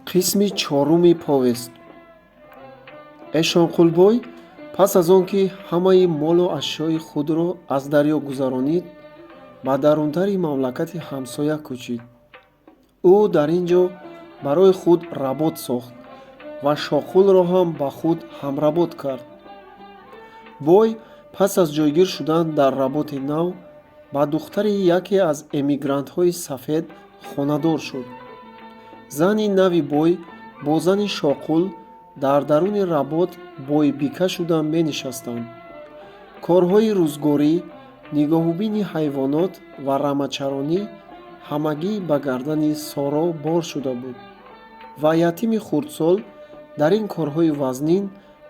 Қисми чоруми повесть. Эшонқулбой пас аз он ки ҳамаи молу ашёи худро аз дарё гузаронид, ба дарунтари мамлакати ҳамсоя кӯчид. Ӯ дар ин ҷо барои худ работ сохт ва Шоқулро ҳам ба худ ҳамработ кард. Бой пас аз ҷойгир шудан дар работи нав ба духтари яке аз эмигрантҳои сафед хонадор шуд. Зани нави бой бо зани Шоқул дар даруни работ бойбика шуда менишастанд. Корҳои рӯзгорӣ, нигоҳубини ҳайвонот ва рамачаронӣ ҳамагӣ ба гардани Соро бор шуда буд ва ятими хурдсол дар ин корҳои вазнин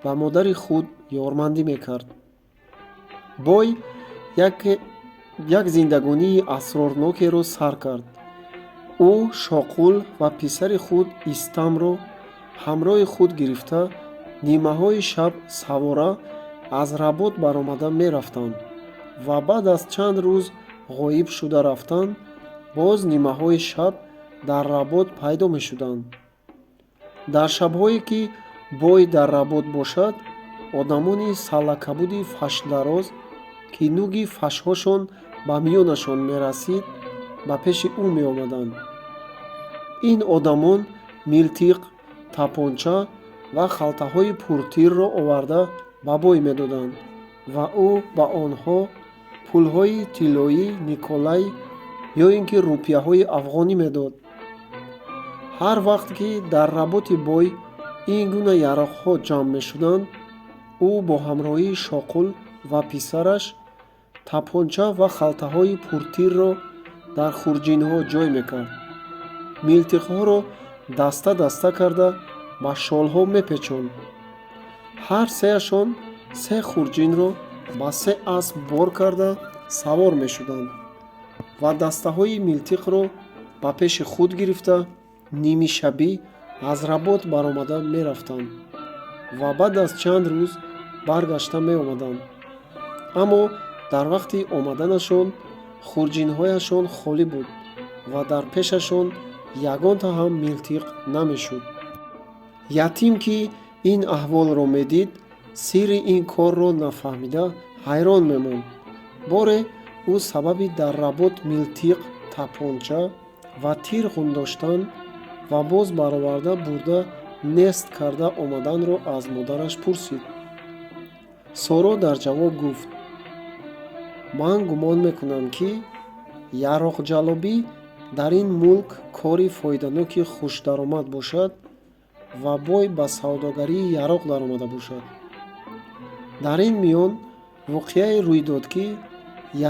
ба модари худ ёрмандӣ мекард. Бой як зиндагонии асрорнокеро сар кард. Ӯ Шоқул ва писари худ Истамро ҳамроҳи худ гирифта, нимаҳои шаб савора аз работ баромада мерафтанд ва баъд аз чанд рӯз ғоиб шуда рафтан, боз нимаҳои шаб дар работ пайдо мешуданд. Дар шабҳое ки бой дар работ бошад, одамони саллакабуди фашдароз, ки нуги фашҳошон ба миёнашон мерасид, ба пеши ӯ меомаданд. Ин одамон милтиқ, тапонча ва халтаҳои пуртирро оварда ба бой медоданд ва ӯ ба онҳо пулҳои тиллоии Николай ё ин ки рупияҳои афғонӣ медод. Ҳар вақт ки дар работи бой ин гуна яроқҳо ҷамъ мешуданд, ӯ бо ҳамроҳии Шоқул ва писараш тапонча ва халтаҳои пуртирро дар хурҷинҳо ҷой мекард, милтиқҳоро даста даста карда ба шолҳо мепечонд. Ҳар сеяшон се хурҷинро ба се асп бор карда савор мешуданд ва дастаҳои милтиқро ба пеши худ гирифта, нимишабӣ аз работ баромада мерафтанд ва баъд аз чанд рӯз баргашта меомаданд. Аммо дар вақти омаданашон хурҷинҳояшон холӣ буд ва дар пешашон ягонта ҳам милтиқ намешуд. Ятим, ки ин аҳволро медид, сирри ин корро нафаҳмида ҳайрон мемонд. Боре ӯ сабаби дар работ милтиқ, тапонча ва тир ғун доштан ва боз бароварда бурда нест карда омаданро аз модараш пурсид. Соро дар ҷавоб гуфт: «Ман гумон мекунам, ки яроқҷаллобӣ дар ин мулк кори фоиданоки хушдаромад бошад ва бой ба савдогарии яроқ даромада бошад». Дар ин миён воқеае рӯй дод, ки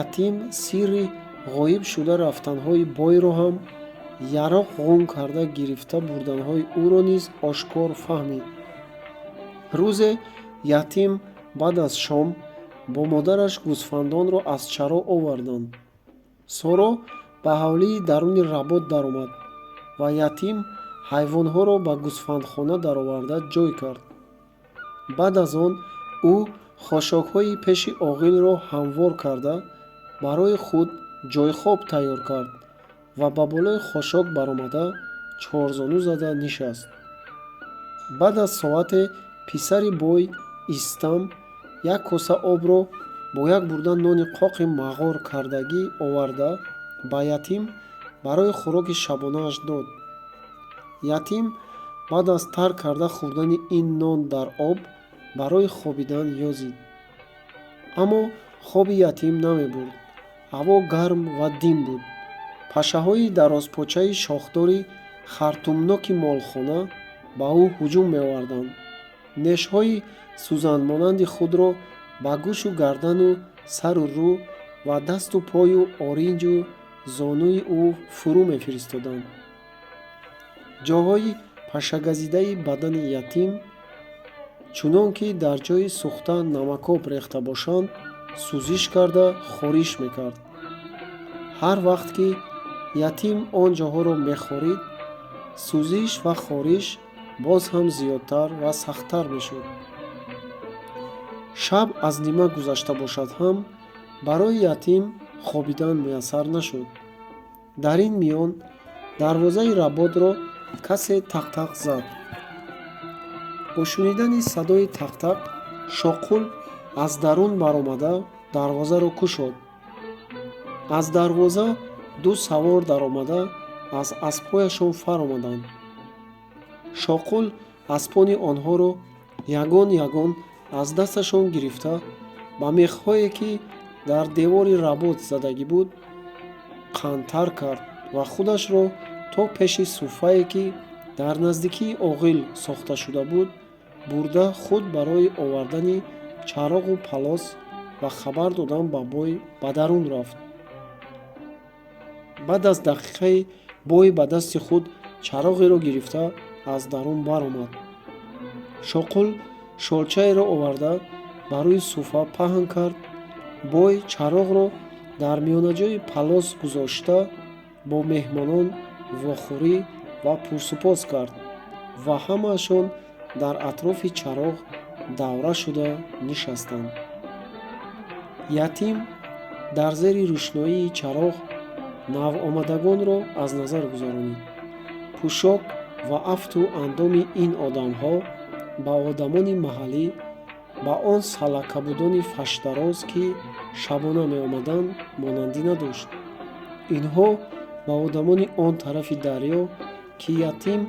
ятим сирри ғоиб шуда рафтанҳои бойро ҳам, яроқ ғун карда гирифта бурданҳои ӯро низ ошкор фаҳмид. Рӯзе ятим баъд аз шом бо модараш гӯсфандонро аз чаро оварданд. Соро ба ҳавлии даруни работ даромад ва ятим ҳайвонҳоро ба гӯсфандхона дароварда ҷой кард. Баъд аз он ӯ хошокҳои пеши оғилро ҳамвор карда, барои худ ҷойхоб тайёр кард ва ба болои хошок баромада, чорзону зада нишаст. Баъд аз соате писари бой Истам як коса обро бо як бурда нони қоқи мағор кардагӣ оварда, ба ятим барои хӯроки шабонааш дод. Ятим баъд аз тар карда хӯрдани ин нон дар об барои хобидан ёзид. Аммо хоби ятим намебурд. Ҳаво гарм ва дим буд. Пашаҳои дарозпочаи шохдори хартумноки молхона ба ӯ ҳуҷум меоварданд, нешҳои сӯзанмонанди худро ба гӯшу гардану сару рӯ ва дасту пою оринҷу зонуи ӯ фурӯ мефиристоданд. Ҷоҳои пашагазидаи бадани ятим, чунон ки дар ҷои сӯхта намакоб рехта бошанд, сӯзиш карда хориш мекард. Ҳар вақт ки ятим он ҷоҳоро мехорид, сӯзиш ва хориш боз ҳам зиёдтар ва сахттар мешуд. Шаб аз нима гузашта бошад ҳам, барои ятим хобидан муяссар нашуд. Дар ин миён дарвозаи работро Касе тақтақ зад. Бо шунидани садои тақтақ Шоқул аз дарун баромада дарвозаро кушод. Аз дарвоза ду савор даромада, аз аспҳояшон фаромаданд. Шоқул аспони онҳоро ягон ягон аз дасташон гирифта, ба мехҳое, ки дар девори работ задагӣ буд, қантар кард ва худашро то пеши суффае, ки дар наздикии оғил сохта шуда буд, бурда, худ барои овардани чароғу палос ва хабар додан ба бой ба дарун рафт. Баъд аз дақиқае бой ба дасти худ чароғеро гирифта аз дарун баромад. Шоқул шолчаеро оварда ба рӯи суфа паҳн кард. Бой чароғро дар миёнаҷои палос гузошта, бо меҳмонон вохӯрӣ ва пурсупос кард ва ҳамаашон дар атрофи чароғ давра шуда нишастанд. Ятим дар зери рӯшноии чароғ навомадагонро аз назар гузаронид. Пӯшок ва афту андоми ин одамҳо ба одамони маҳаллӣ, ба он салакабудони фашдароз, ки шабона меомаданд, монандӣ надошт. Инҳо ба одамони он тарафи дарё, ки Ятим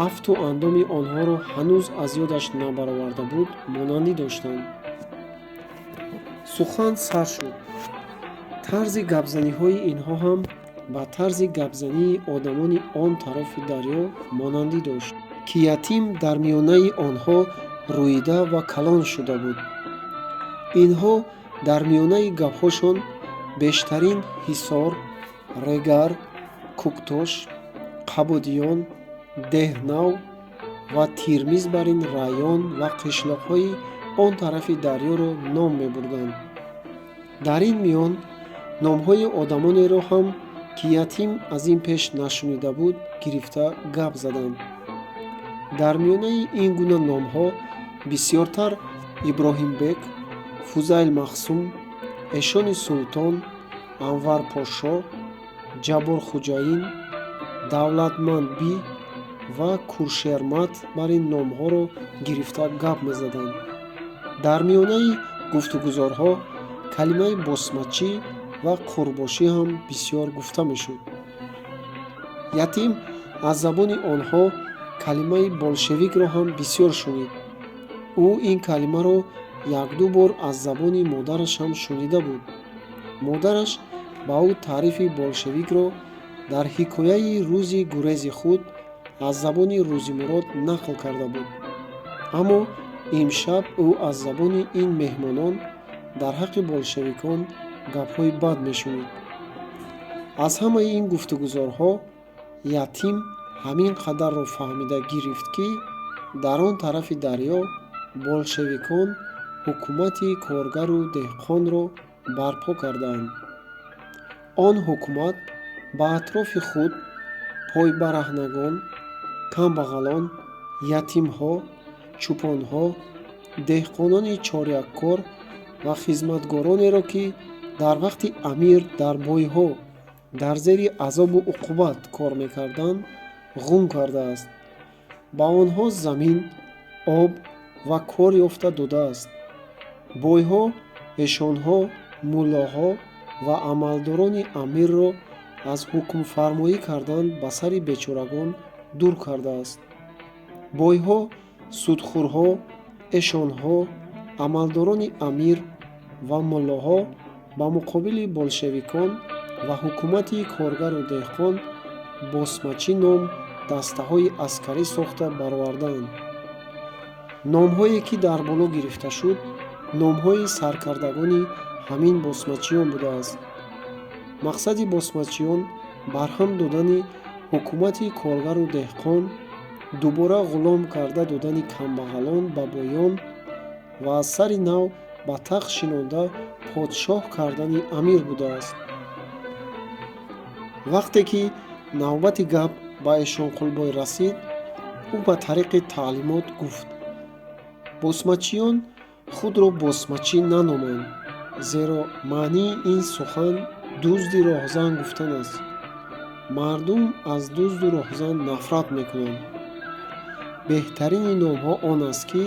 афту андоми онҳоро ҳанӯз аз ёдаш набароварда буд, монандӣ доштанд. Сухан сар шуд. Тарзи гапзаниҳои инҳо ҳам ба тарзи гапзании одамони он тарафи дарё монандӣ дошт, ки Ятим дар миёнаи онҳо рӯида ва калон шуда буд. Инҳо дар миёнаи гапҳошон бештарин Ҳисор, Регар, Кӯктош, Қабодиён, Деҳнав ва Тирмиз бар ин район ва қишлоқҳои он тарафи дарёро ном мебурданд. Дар ин миён номҳои одамонеро ҳам, ки Ятим аз ин пеш нашунида буд, гирифта гап заданд. Дар миёнаи ин гуна номҳо бисёртар Иброҳимбек, Фузайл Махсум, Эшони Султон, Анвар Пошо, Ҷабборхуҷаин, Давлатманд-бӣ ва Куршермат бар ин номҳоро гирифта гап мезаданд. Дар миёнаи гуфтугузорҳо калимаи босмачӣ ва қурбошӣ ҳам бисёр гуфта мешуд. Ятим аз забони онҳо калимаи болшевикро ҳам бисёр шунид. Ӯ ин калимаро якду бор аз забони модараш ҳам шунида буд. Модараш ба ӯ таърифи болшевикро дар ҳикояи рӯзи гурези худ аз забони Рӯзимурод нақл карда буд. Аммо имшаб ӯ аз забони ин меҳмонон дар ҳаққи болшевикон гапҳои бад мешунид. Аз ҳамаи ин гуфтугузорҳо Ятим ҳамин қадарро фаҳмида гирифт, ки дар он тарафи дарё болшевикон ҳукумати коргару деҳқонро барпо кардаанд. Он ҳукумат ба атрофи худ пойбараҳнагон, камбағалон, ятимҳо, чӯпонҳо, деҳқонони чоряккор ва хизматгоронеро, ки дар вақти амир дар бойҳо дар зери азобу уқубат кор мекарданд, ғум кардааст. Ба онҳо замин, об ва кор ёфта додааст. Бойҳо, эшонҳо, муллоҳо ва амалдорони амирро аз ҳукмфармоӣ кардан ба сари бечорагон дур кардааст. Бойҳо, судхӯрҳо, эшонҳо, амалдорони амир ва муллоҳо ба муқобили болшевикон ва ҳукумати коргару деҳқон босмачӣ ном дастаҳои аскарӣ сохта баровардаанд. Номҳое, ки дар боло гирифта шуд, номҳои саркардагони ҳамин босмачиён будааст. Мақсади босмачиён барҳам додани ҳукумати коргару деҳқон, дубора ғулом карда додани камбағалон ба боён ва аз сари нав ба тахт шинонда подшоҳ кардани амир будааст. Вақте ки навбати гап ба Эшонқулбой расид, ӯ ба тариқи таълимот гуфт: «Босмачиён худро босмачӣ наноманд, зеро маънии ин сухан дузди роҳзан гуфтан аст. Мардум аз дузду роҳзан нафрат мекунанд. Беҳтарини номҳо он аст, ки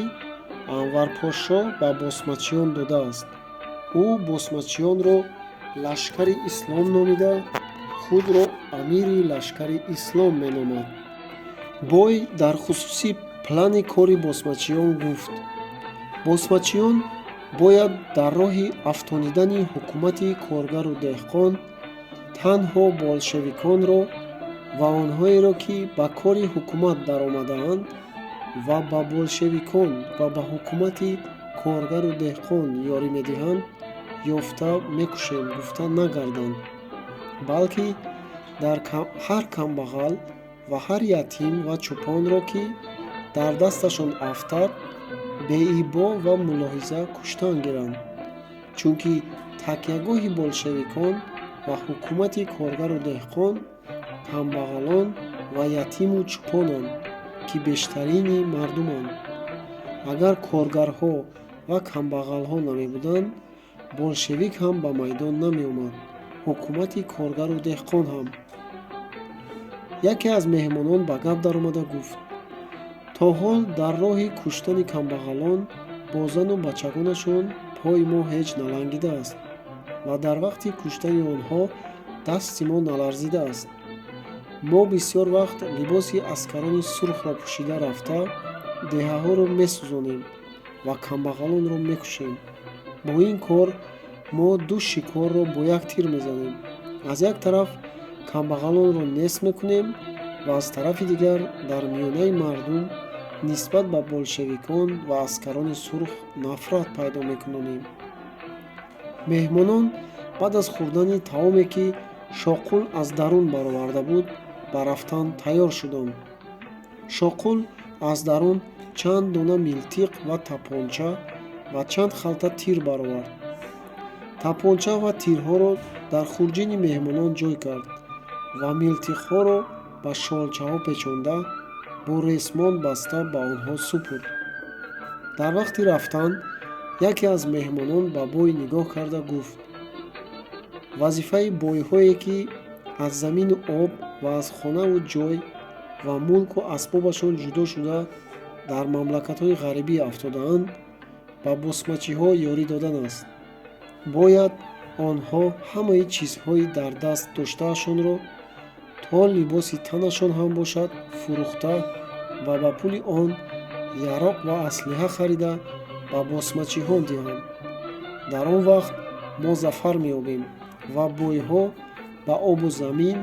Анварпошо ба босмачиён додааст. Ӯ босмачиёнро Лашкари Ислом номида, худро амири Лашкари Ислом меномад. Бой дар хусуси плани кори босмачиён гуфт: «Босмачиён бояд дар роҳи афтонидани ҳукумати коргару деҳқон танҳо болшевиконро ва онҳоеро, ки ба кори ҳукумат даромадаанд ва ба болшевикон ва ба ҳукумати коргару деҳқон ёрӣ медиҳанд, ёфта мекушем гуфта нагарданд, балки дар ҳар камбағал ва ҳар ятим ва чӯпонро, ки дар дасташон афтад, беибо ва мулоҳиза куштан гиранд, чунки такягоҳи болшевикон ва ҳукумати коргару деҳқон камбағалон ва ятиму чӯпонанд, ки бештарини мардуманд. Агар коргарҳо ва камбағалҳо намебуданд, болшевик ҳам ба майдон намеомад, ҳукумати коргару деҳқон ҳам». Яке аз меҳмонон ба гап даромада гуфт: «То ҳол дар роҳи куштани камбағалон бо зану бачагонашон пои мо ҳеҷ налангидааст ва дар вақти куштани онҳо дасти мо наларзидааст. Мо бисёр вақт либоси аскарони сурхро пӯшида рафта, деҳаҳоро месӯзонем ва камбағалонро мекушем. Бо ин кор мо ду шикорро бо як тир мезанем: аз як тараф камбағалонро нест мекунем ва аз тарафи дигар дар миёнаи мардум нисбат ба болшевикон ва аскарони сурх нафрат пайдо мекунонем». Меҳмонон баъд аз хӯрдани таоме, ки Шоқул аз дарун бароварда буд, ба рафтан тайёр шуданд. Шоқул аз дарун чанд дона милтиқ ва тапонча ва чанд халта тир баровард. Тапонча ва тирҳоро дар хурҷини меҳмонон ҷой кард ва милтиқҳоро ба шолчаҳо печонда, бо ресмон баста ба онҳо супурд. Дар вақти рафтан яке аз меҳмонон ба бой нигоҳ карда гуфт: «Вазифаи бойҳое, ки аз замину об ва аз хонаву ҷой ва мулку асбобашон ҷудо шуда, дар мамлакатҳои ғарибӣ афтодаанд, ба босмачиҳо ёрӣ додан аст. Бояд онҳо ҳамаи чизҳои дар даст доштаашонро, то либоси танашон ҳам бошад, фурӯхта ва ба пули он яроқ ва аслиҳа харида, ба босмачиҳо диҳанд. Дар он вақт мо зафар меёбем ва бойҳо ба обу замин,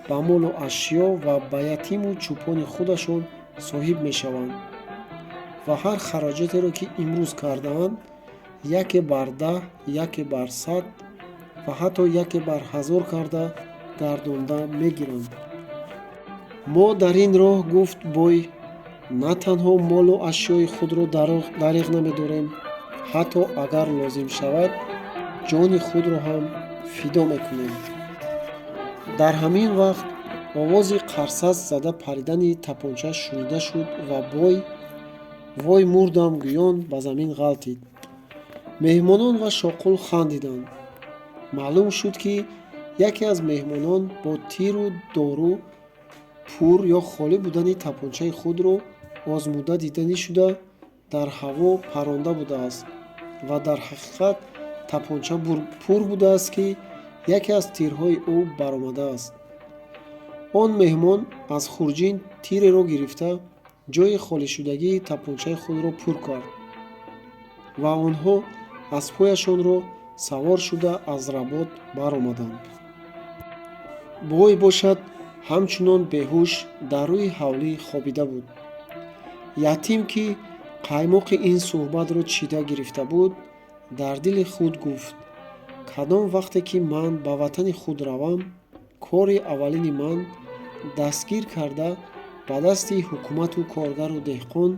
ба молу ашё ва ба ятиму чӯпони худашон соҳиб мешаванд ва ҳар хароҷотеро, ки имрӯз кардаанд, яке бар 10, яке бар 100 ва ҳатто яке бар 1000 карда гардонда мегиранд. Мо дар ин роҳ, гуфт бой, на танҳо молу ашёи худро дареғ намедорем, ҳатто агар лозим шавад, ҷони худро ҳам фидо мекунем». Дар ҳамин вақт овози қарсас зада паридани тапонча шунида шуд ва бой «Вой, мурдам» гӯён ба замин ғалтид. Меҳмонон ва Шоқул хандиданд. Маълум шуд, ки яке аз меҳмонон бо тиру дору пур ё холӣ будани тапончаи худро озмуда диданӣ шуда, дар ҳаво паронда будааст ва дар ҳақиқат тапонча пур будааст, ки яке аз тирҳои ӯ баромадааст. Он меҳмон аз хурҷин тиреро гирифта, ҷои холишудагии тапончаи худро пур кард ва онҳо аспҳояшонро савор шуда, аз работ баромаданд. Бой бошад, ҳамчунон беҳуш дар рӯи ҳавлӣ хобида буд. Ятим, ки қаймоқи ин суҳбатро чида гирифта буд, дар дили худ гуфт: «Кадом вақте ки ман ба ватани худ равам, кори аввалини ман дастгир карда, ба дасти ҳукумату коргару деҳқон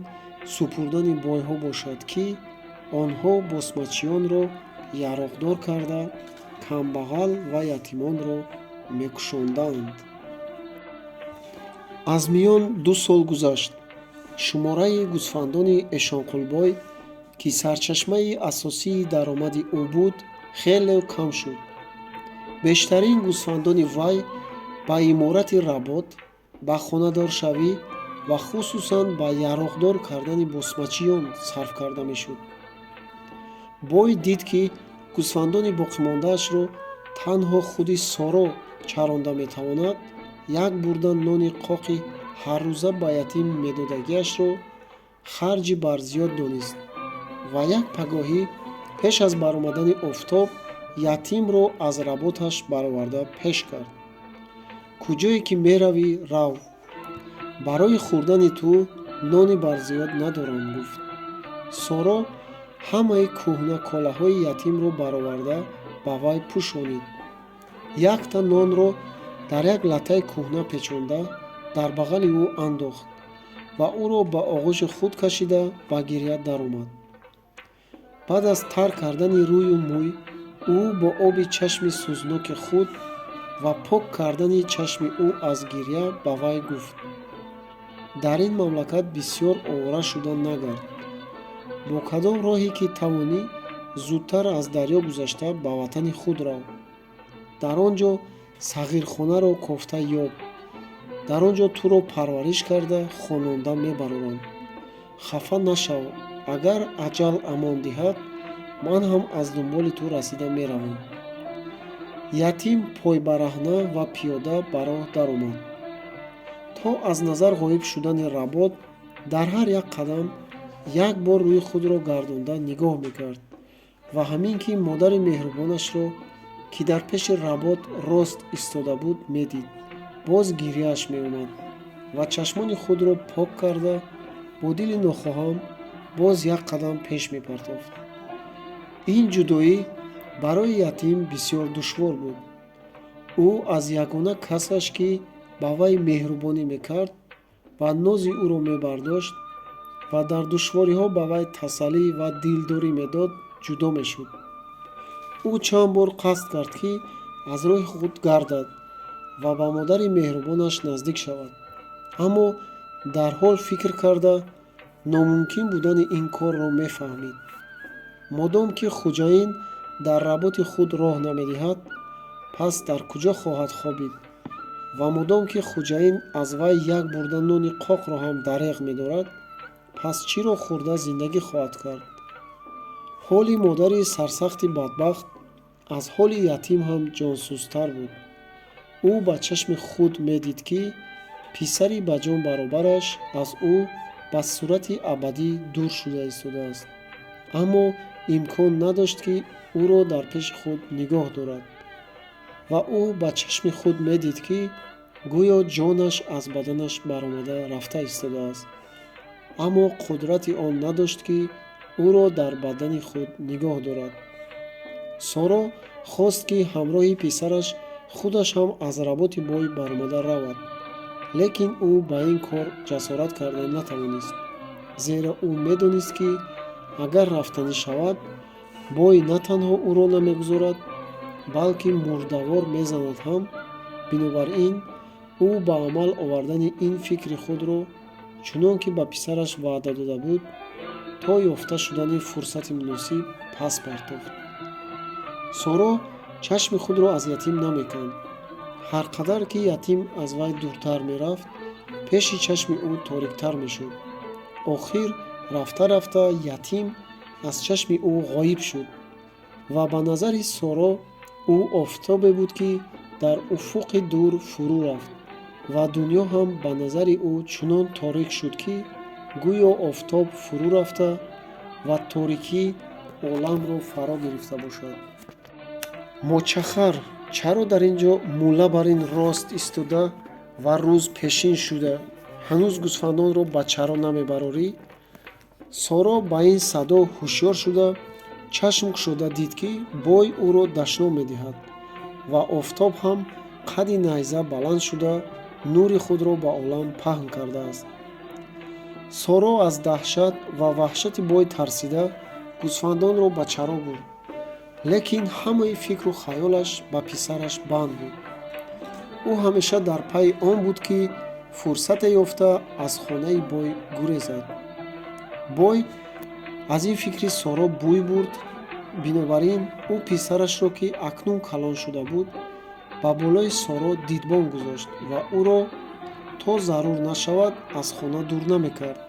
супурдани бойҳо бошад, ки онҳо босмачиёнро яроқдор карда, камбағал ва ятимонро мекушондаанд». Аз миён 2 сол гузашт. Шумораи гӯсфандони Эшонқулбой, ки сарчашмаи асосии даромади ӯ буд, хеле кам шуд. Бештарин гӯсфандони вай ба Ба иморати работ, ба хонадоршавӣ ва хусусан ба яроқдор кардани босмачиён сарф карда мешуд. Бой дид, ки гӯсфандони боқимондаашро танҳо худи Соро чаронда метавонад, як бурда нони қоқи ҳаррӯза ба ятим медодагиашро харҷи барзиёд донист ва як пагоҳӣ пеш аз баромадани офтоб ятимро аз работаш бароварда пеш кард. «Куҷое ки меравӣ, рав, барои хӯрдани ту нони барзиёд надорам», — гуфт. Соро ҳамаи кӯҳна колаҳои ятимро бароварда ба вай пӯшонид, якта нонро дар як латтаи кӯҳна печонда дар бағали ӯ андохт ва ӯро ба оғӯши худ кашида ба гиря даромад. Баъд аз тар кардани рӯю мӯй ӯ бо оби чашми сӯзноки худ ва пок кардани чашми ӯ аз гиря ба вай гуфт: «Дар ин мамлакат бисёр овора шуда нагард. Бо кадом роҳе ки тавонӣ, зудтар аз дарё гузашта ба ватани худ рав. Дар он ҷо сағирхонаро кофта ёб. Дар он ҷо туро парвариш карда, хононда мебароранд. Хафа нашав, агар аҷал амон диҳад, ман ҳам аз дунболи ту расида меравам». Ятим пойбараҳна ва пиёда ба роҳ даромад. То аз назар ғоиб шудани работ дар ҳар як қадам як бор рӯи худро гардонда нигоҳ мекард ва ҳамин ки модари меҳрубонашро, ки дар пеши работ рост истода буд, медид, боз гиряаш меомад ва чашмони худро пок карда, бо дили нохоҳам боз як қадам пеш мепартофт. Ин ҷудоӣ барои ятим бисёр душвор буд. Ӯ аз ягона касаш, ки ба вай меҳрубонӣ мекард ва нози ӯро мебардошт ва дар душвориҳо ба вай тасаллӣ ва дилдорӣ медод, ҷудо мешуд. Ӯ чанд бор қасд кард, ки аз роҳи худ гардад ва ба модари меҳрубонаш наздик шавад, аммо дарҳол фикр карда, номумкин будани ин корро мефаҳмид. Модом ки хӯҷаин дар работи худ роҳ намедиҳад, пас дар куҷо хоҳад хобид? Ва модом ки хӯҷаин аз вай як бурда нони қоқро ҳам дареғ медорад, пас чиро хӯрда зиндагӣ хоҳад кард? Ҳоли модари сарсахти бадбахт аз ҳоли ятим ҳам ҷонсӯзтар буд. Ӯ ба чашми худ медид, ки писари ба ҷон баробараш аз ӯ ба сурати абадӣ дур шуда истодааст, аммо имкон надошт, ки ӯро дар пеши худ нигоҳ дорад. Ва ӯ ба чашми худ медид, ки гӯё ҷонаш аз баданаш баромада рафта истодааст, аммо қудрати он надошт, ки ӯро дар бадани худ нигоҳ дорад. Соро хост, ки ҳамроҳи писараш худаш ҳам аз работи бой баромада равад, лекин ӯ ба ин кор ҷасорат карда натавонист, зеро ӯ медонист, ки агар рафтанӣ шавад, бой на танҳо ӯро намегузорад, балки мурдавор мезанад ҳам. Бинобар ин ӯ ба амал овардани ин фикри худро, чунон ки ба писараш ваъда дода буд, то ёфта шудани фурсати муносиб пас партофт. Соро чашми худро аз ятим намеканд. Ҳар қадар ки ятим аз вай дуртар мерафт, пеши чашми ӯ ториктар мешуд. Охир рафта рафта ятим аз чашми ӯ ғоиб шуд ва ба назари Соро ӯ офтобе буд, ки дар уфуқи дур фурӯ рафт, ва дунё ҳам ба назари ӯ чунон торик шуд, ки гӯё офтоб фурӯ рафта ва торикӣ оламро фаро гирифта бошад. «Мочахар, чаро дар ин ҷо мулла бар ин рост истода ва рӯз пешин шуда, ҳанӯз гӯсфандонро ба чаро намебарорӣ?» Соро ба ин садо ҳушёр шуда, чашм кушода дид, ки бой ӯро дашном медиҳад ва офтоб ҳам қади найза баланд шуда, нури худро ба олам паҳн кардааст. Соро аз даҳшат ва ваҳшати бой тарсида, гӯсфандонро ба чаро бурд, лекин ҳамаи фикру хаёлаш ба писараш банд буд. Ӯ ҳамеша дар пайи он буд, ки фурсате ёфта аз хонаи бой гурезад. Бой аз ин фикри Соро бӯй бурд. Бинобар ин ӯ писарашро, ки акнун калон шуда буд, Ба болои Соро дидбон гузошт ва ӯро то зарур нашавад, аз хона дур намекард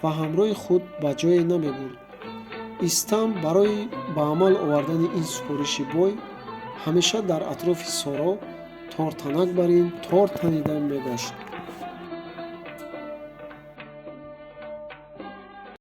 ва ҳамроҳи худ ба ҷое намебурд. Истам барои ба амал овардани ин супориши бой ҳамеша дар атрофи Соро тортанак бар ин тор танида мегашт.